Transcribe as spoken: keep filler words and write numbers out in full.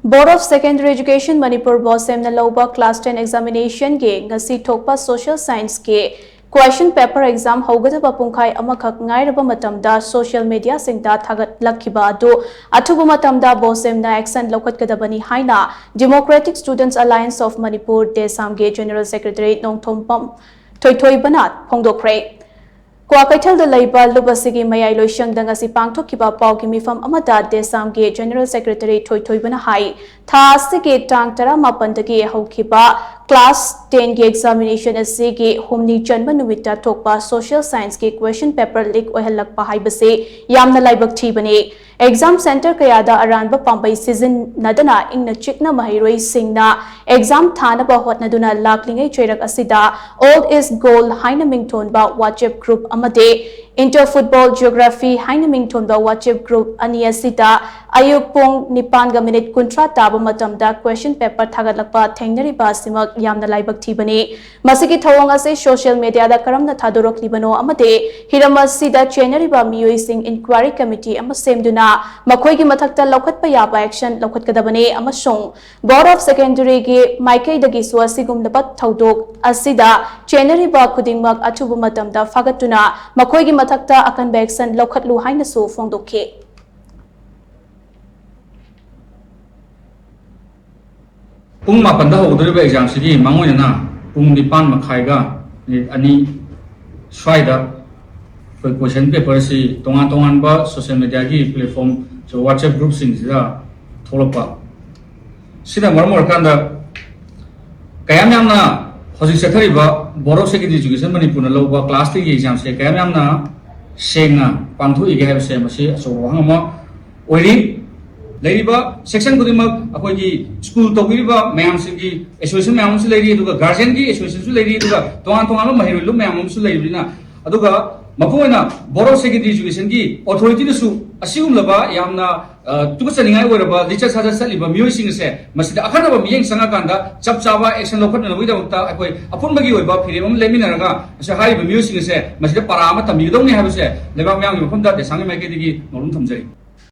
Board of Secondary Education Manipur, BOSEM ꯅ ꯂꯧꯕ class ten examination ꯒꯤ ꯉꯁꯤ ꯊꯣꯛꯄ social science ꯀꯤ question paper exam ꯍꯧꯒꯗꯕ ꯄꯨꯡꯈꯥꯏ ꯑꯃꯈꯛ ꯉꯥꯏꯔꯕ ꯃꯇꯝꯗ social media ꯁꯤꯡꯗ ꯊꯥꯒꯠꯂꯛꯈꯤꯕ ꯑꯗꯨ ꯑꯊꯨꯕ ꯃꯇꯝꯗ BOSEM ꯅ action ꯂꯧꯈꯠꯀꯗꯕꯅꯤ ꯍꯥꯏꯅ Democratic Students Alliance of Manipur, DESAM ꯒꯤ General Secretary ꯅꯣꯡꯊꯣꯝꯕꯝ ꯊꯣꯏꯊꯣꯏꯕꯅ ꯐꯣꯡꯗꯣꯛꯈ꯭ꯔꯦ꯫ ꯀ꯭ꯋꯥꯀꯩꯊꯦꯜꯗ ꯂꯩꯕ ꯂꯨꯞ ꯑꯁꯤꯒꯤ ꯃꯌꯥꯏ ꯂꯣꯏꯁꯪꯗ ꯉꯁꯤ ꯄꯥꯡꯊꯣꯛꯈꯤꯕ ꯄꯥꯎꯒꯤ ꯃꯤꯐꯝ ꯑꯃꯗ DESAM ꯒꯤ General Secretary ꯊꯣꯏꯊꯣꯏꯕꯅ ꯍꯥꯏ, ꯊꯥ ꯑꯁꯤꯒꯤ ꯇꯥꯡ ꯇꯔꯥꯃꯥꯄꯟꯗꯒꯤ ꯍꯧꯈꯤꯕ class ten ꯒꯤ examination ꯑꯁꯤꯒꯤ ꯍꯨꯝꯅꯤ ꯆꯟꯕ ꯅꯨꯃꯤꯠꯇ ꯊꯣꯛꯄ social science ꯀꯤ question paper leak ꯑꯣꯏꯍꯜꯂꯛꯄ ꯍꯥꯏꯕꯁꯤ ꯌꯥꯝꯅ ꯂꯥꯏꯕꯛ ꯊꯤꯕꯅꯤ꯫ Exam center ꯀꯌꯥꯗ ꯑꯔꯥꯟꯕ ꯄꯥꯝꯕꯩ ꯁꯤꯖꯤꯟꯅꯗꯅ ꯏꯪꯅ ꯆꯤꯛꯅ ꯃꯍꯩꯔꯣꯏꯁꯤꯡꯅ exam ꯊꯥꯅꯕ ꯍꯣꯠꯅꯗꯨꯅ ꯂꯥꯛꯂꯤꯉꯩ ꯆꯩꯔꯛ ꯑꯁꯤꯗ Old is Gold ꯍꯥꯏꯅ ꯃꯤꯡꯊꯣꯟꯕ WhatsApp group ꯑꯃꯗꯤ Inter Football Geography ꯍꯥꯏꯅ ꯃꯤꯡꯊꯣꯟꯕ WhatsApp group ꯑꯅꯤ ꯑꯁꯤꯗ ꯑꯌꯨꯛ ꯄꯨꯡ ꯅꯤꯄꯥꯟꯒ ꯃꯤꯅꯤꯠ ꯀꯨꯟꯊ꯭ꯔꯥ ꯇꯥꯕ ꯃꯇꯝꯗ question paper ꯊꯥꯒꯠꯂꯛꯄ ꯊꯦꯡꯅꯔꯤꯕ ꯑꯁꯤꯃꯛ ꯌꯥꯝꯅ ꯂꯥꯏꯕꯛ ꯊꯤꯕꯅꯤ꯫ ꯃꯁꯤꯒꯤ ꯊꯧꯑꯣꯡ ꯑꯁꯤ social media ꯗ ꯀꯔꯝꯅ ꯊꯥꯗꯣꯔꯛꯂꯤꯕꯅꯣ ꯑꯃꯗꯤ ꯍꯤꯔꯝ ꯑꯁꯤꯗ ꯆꯦꯟꯅꯔꯤꯕ ꯃꯤꯑꯣꯏꯁꯤꯡ inquiry committee ꯑꯃ ꯁꯦꯝꯗꯨꯅ ꯃꯈꯣꯏꯒꯤ ꯃꯊꯛꯇ ꯂꯧꯈꯠꯄ ꯌꯥꯕ action ꯂꯧꯈꯠꯀꯗꯕꯅꯤ ꯑꯃꯁꯨꯡ Board of Secondary ꯒꯤ ꯃꯥꯏꯀꯩꯗꯒꯤꯁꯨ ꯑꯁꯤꯒꯨꯝꯂꯕ ꯊꯧꯗꯣꯛ ꯑꯁꯤꯗ ꯆꯦꯟꯅꯔꯤꯕ ꯈꯨꯗꯤꯡꯃꯛ ꯑꯊꯨꯕ ꯃꯇꯝꯗ ꯐꯥꯒꯠꯇꯨꯅ ꯃꯈꯣꯏꯒꯤ ꯃꯊꯛꯇ ꯑꯀꯟꯕ action ꯂꯧꯈꯠꯂꯨ ꯍꯥꯏꯅꯁꯨ ꯐꯣꯡꯗꯣꯛꯈꯤ꯫ ꯄꯨꯡ ꯃꯥꯄꯟꯗ ꯍꯧꯒꯗꯧꯔꯤꯕ exam ꯁꯤꯒꯤ ꯃꯥꯡꯑꯣꯏꯅꯅ ꯄꯨꯡ ꯅꯤꯄꯥꯟ ꯃꯈꯥꯏꯒ minute ꯑꯅꯤ ꯁ꯭ꯋꯥꯏꯗ ꯑꯩꯈꯣꯏ question paper ꯁꯤ ꯇꯣꯉꯥꯟ ꯇꯣꯉꯥꯟꯕ social media ꯒꯤ platform, WhatsApp group ꯁꯤꯡꯁꯤꯗ ꯊꯣꯛꯂꯛꯄ꯫ ꯁꯤꯅ ꯃꯔꯝ ꯑꯣꯏꯔꯀꯥꯟꯗ ꯀꯌꯥꯝ ꯌꯥꯝꯅ ꯍꯧꯖꯤꯛ ꯆꯠꯊꯔꯤꯕ Board of Secondary Education ꯃꯅꯤꯄꯨꯔꯅ ꯂꯧꯕ class ten ꯒꯤ exam ꯁꯦ ꯀꯌꯥꯝ ꯌꯥꯝꯅ ꯁꯦꯡꯅ ꯄꯥꯡꯊꯣꯛꯏꯒꯦ ꯍꯥꯏꯕꯁꯦ ꯃꯁꯤ ꯑꯆꯧꯕ ꯋꯥꯍꯪ ꯑꯃ ꯑꯣꯏꯔꯤ꯫ ꯂꯩꯔꯤꯕ section ꯈꯨꯗꯤꯡꯃꯛ ꯑꯩꯈꯣꯏꯒꯤ school ꯇꯧꯕꯤꯔꯤꯕ ꯃꯌꯥꯝꯁꯤꯡꯒꯤ association ꯃꯌꯥꯝ ꯑꯃꯁꯨ ꯂꯩꯔꯤ, ꯑꯗꯨꯒ guardian ꯒꯤ association ꯁꯨ ꯂꯩꯔꯤ, ꯑꯗꯨꯒ ꯇꯣꯉꯥꯟ ꯇꯣꯉꯥꯟꯕ ꯃꯍꯩꯔꯣꯏ ꯂꯨꯞ ꯃꯌꯥꯝ ꯑꯃꯁꯨ ꯂꯩꯕꯅꯤꯅ, ꯑꯗꯨꯒ ꯃꯄꯨꯡ ꯑꯣꯏꯅ Board of Secondary Education ꯒꯤ authority ꯅꯁꯨ ꯑꯁꯤꯒꯨꯝꯂꯕ ꯌꯥꯝꯅ, ꯑ, ꯇꯨꯀꯠꯆꯅꯤꯡꯉꯥꯏ ꯑꯣꯏꯔꯕ ꯂꯤꯆꯠ ꯁꯥꯖꯠ ꯆꯠꯂꯤꯕ ꯃꯤꯑꯣꯏꯁꯤꯡ ꯑꯁꯦ ꯃꯁꯤꯗ ꯑꯈꯟꯅꯕ ꯃꯤꯠꯌꯦꯡ ꯆꯪꯉꯀꯥꯟꯗ ꯆꯞ ꯆꯥꯕ action ꯂꯧꯈꯠꯅꯅꯕꯒꯤꯗꯃꯛꯇ ꯑꯩꯈꯣꯏ ꯑꯄꯨꯟꯕꯒꯤ ꯑꯣꯏꯕ ꯐꯤꯔꯦꯞ ꯑꯃ ꯂꯦꯞꯃꯤꯟꯅꯔꯒ ꯃꯁꯤ ꯍꯥꯏꯔꯤꯕ ꯃꯤꯑꯣꯏꯁꯤꯡ ꯑꯁꯦ ꯃꯁꯤꯗ ꯄꯔꯥ ꯑꯃ ꯇꯝꯕꯤꯒꯗꯧꯅꯤ ꯍꯥꯏꯕꯁꯦ ꯂꯩꯕꯥꯛ ꯃꯤꯌꯥꯝꯒꯤ ꯃꯐꯝꯗ DESAM ꯒꯤ ꯃꯥꯏꯀꯩꯗꯒꯤ ꯅꯣꯂꯨꯝ ꯊꯝꯖꯔꯤ꯫